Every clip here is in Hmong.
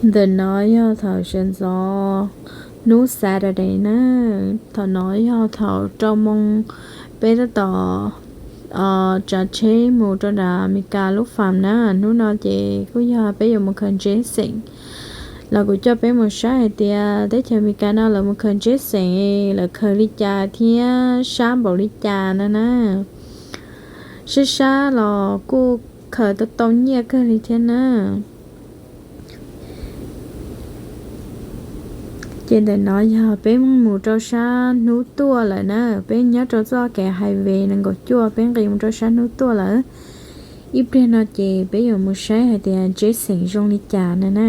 Ntawm no yog thaum sawv ntxov hnub Saturday na, thaum no yog thaum rau moo, peb tab tom tsav tsheb mus rau nram Amelikas lub fam na. Hnub no ces kuj yog peb yuav mus khaws Jason, los kuv coj peb mus saib hais tias teb chaws Amelikas no lawv mus khaws Jason, lawv khaws li cas thiab sab npaum li cas no na. Sab sab los kuj khaws tau tau nyiaj kawg li thiab na. Ces ntawm no yog peb mus rau sab hnub tuaj lawm na, peb nyob rau txoj kev highway nees nkaum cuaj peb nqis mus rau sab hnub tuaj lawm. Ib pliag no ces peb yuav mus saib hais tias Jason zoo li cas na na.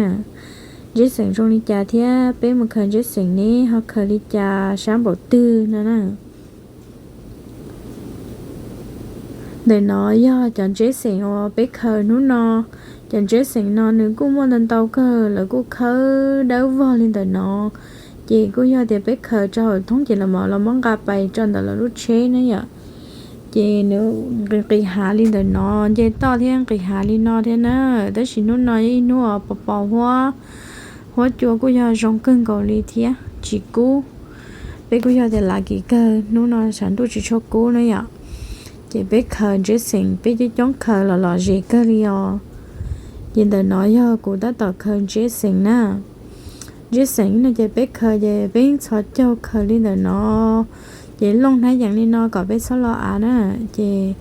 Jason zoo li cas thiab peb mus khaws Jason ne ho khaws li cas sab npaum twg no na. Ntawm no yog cov Jason uas peb khaws hnub no. Cov Jason no nws kuj muaj ntau ntau kawg, lawv kuj khawb dawb vog li ntawm no. Ces kuj yog tias peb khaws rau hauv thoob ces lawv mam los muab nqa pais rau ntawm lawv lub tsheb na yom. Ces nws nqis nqis hav li ntawm no, nce toj thiab nqis hav li no thiab na. Tab sis hnub no yog ib hnub uas pos pos huab, huab cua kuj yog zoo kawg nkaus li thiab tsis kub. Peb kuj yog tias lucky kawg hnub no tshav ntuj tsis tshua kub na yom. Ces peb khaws Jason peb coob coob khaws los lom zem kawg li os. Ces ntawm no yog kuv tab tom khaws Jason na. Jason no ces peb khaws ces peb yeej txhos caug khaws li ntawm no, ces looj hnab yees li no kom peb txhob lo av na. Ces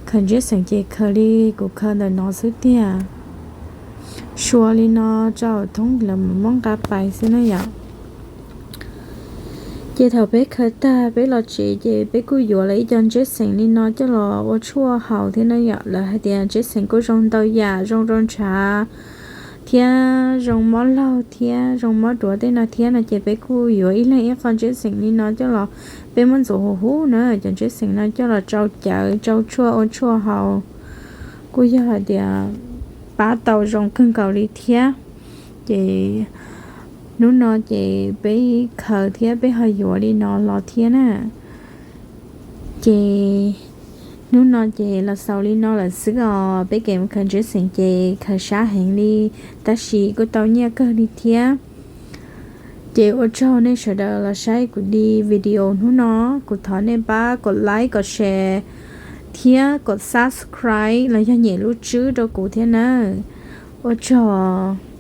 khaws Jason ces khaws li kuv khaws ntawm no xwb tiag. Sua li no rau hauv thoob lawv mam muab nqa pais xwb na yom. Ces thaum peb khaws tag peb los tsev ces peb kuj yuav lawv ib co Jason li no coj los ua tshuaj haus thiab na yom. Lawv hais tias Jason kuj zoo ntau yam, zoo rau ntshav thiab zoo mob laug thiab zoo mob duav tej no thiab no ces peb kuj yuav ib leeg ib qho Jason li no coj los, peb muab ntxuav huv huv na, cov Jason no coj los tsau cawv tsau tshuaj ua tshuaj haus, kuj yog hais tias pab tau zoo kawg nkaus li thiab. Ces hnub no ces peb khaws thiab peb ho yuav li no los thiab na. Ces hnub no ces los xaus li no lawm xwb os. Peb kev mus khaws Jason ces khaws sab heev li, tab sis kuj tau nyiaj kawg li thiab. Ces ua tsaug nej sawv daws los saib kuv di video hnub no, kuv thov nej pab kom like kom share thiab kom subscribe los yog nyem lub tswb rau kuv thiab nawb. Ua tsaug.